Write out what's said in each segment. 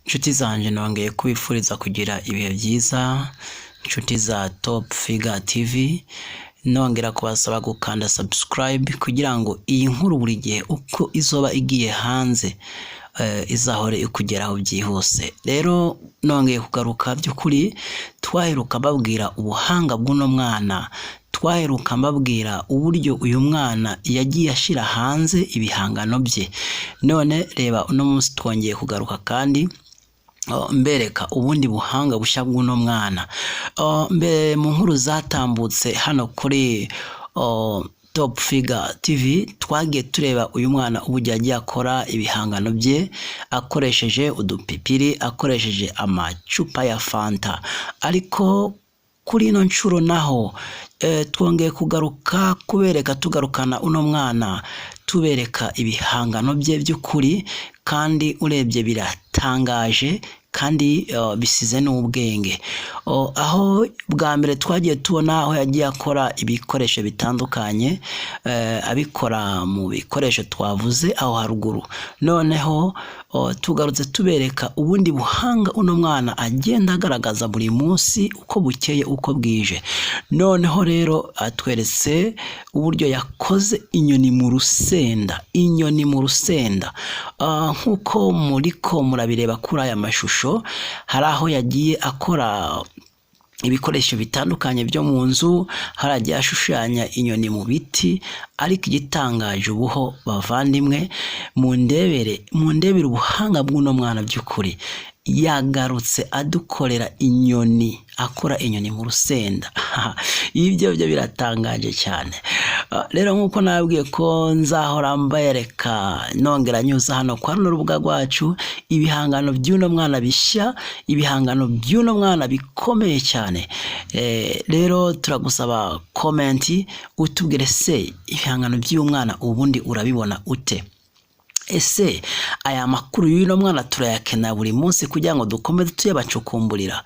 Nshuti zanjye, nongeye kubifuriza kugira ibihe byiza. Nshuti za Top Figure TV, nongera kubasaba gukanda subscribe kugira ngo iyi nkuru buri gihe uko izoba igiye hanze izahore ikugeraho byihuse. Rero nongeye kugaruka. By'ukuri twaheruka mbabwira ubuhanga bw'uno mwana, twaheruka mbabwira uburyo uyu mwana yagiye ashyira hanze ibihangano bye. None reba uno munsi twongeye kugaruka kandi mbereka ubundi buhanga bushya bw'uno mwana. Mbere mu nkuru zatambutse hano kuri Top Figure TV, twagiye tureba uyu mwana uburyo yagiye akora ibihangano bye akoresheje udupipiri, akoresheje amacupa ya Fanta. Ariko kuri ino nshuro naho twongeye kugaruka kubereka, tugarukana uno mwana, tubereka ibihangano bye by'ukuri, kandi urebye biratangaje kandi bisize n'ubwenge. Aho bwa mbere twagiye tubona aho yagiye akora ibikoresho bitandukanye, abikora mu bikoresho twavuze aho haruguru. Noneho tugarutse tubereka ubundi buhanga uno mwana agenda agaragaza buri munsi, uko bukeye uko bwije. Noneho rero atweretse uburyo yakoze inyoni mu rusenda, inyoni mu rusenda. Nk'uko muriko murabireba kuri aya mashusho, hari aho yagiye akora ibikoresho bitandukanye byo mu nzu, hari agiye ashushanya inyoni mu biti. Ariko igitangaje ubuho, bavandimwe, mundebere, mundebere ubuhanga bw'uno mwana. By'ukuri yagarutse adukorera inyoni, akora inyoni mu rusenda. Ibyo byo biratangaje cyane. Rero nk'uko nababwiye ko nzahora mbereka, nongera nyuza hano kwa runo rubuga rwacu ibihangano by'uno mwana bishya, ibihangano by'uno mwana bikomeye cyane. Rero turagusaba comment, utubwire se ibihangano by'uyu mwana ubundi urabibona ute? Ese aya makuru y'uno mwana turayakenera buri munsi kugira ngo dukomeze tuyabacukumburira?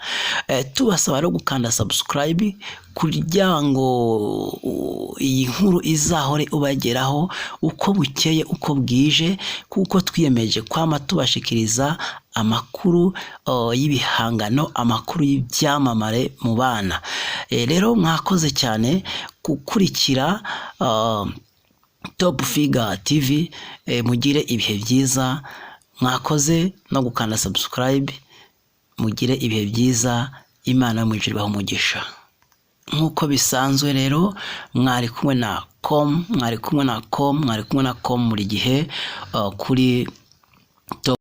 Tubasaba rero gukanda subscribe kugira ngo iyi nkuru izahore ubageraho uko bukeye uko bwije, kuko twiyemeje kwama tubashikiriza amakuru y'ibihangano, amakuru y'ibyamamare mu bana. Rero mwakoze cyane gukurikira Top Figure TV. Mugire ibihe byiza. Mwakoze no gukanda subscribe. Mugire ibihe byiza. Imana yo mu ijuru ibahe umugisha. Nk'uko bisanzwe rero, mwari kumwe na com, mwari kumwe na com, mwari kumwe na com buri gihe kuri Top.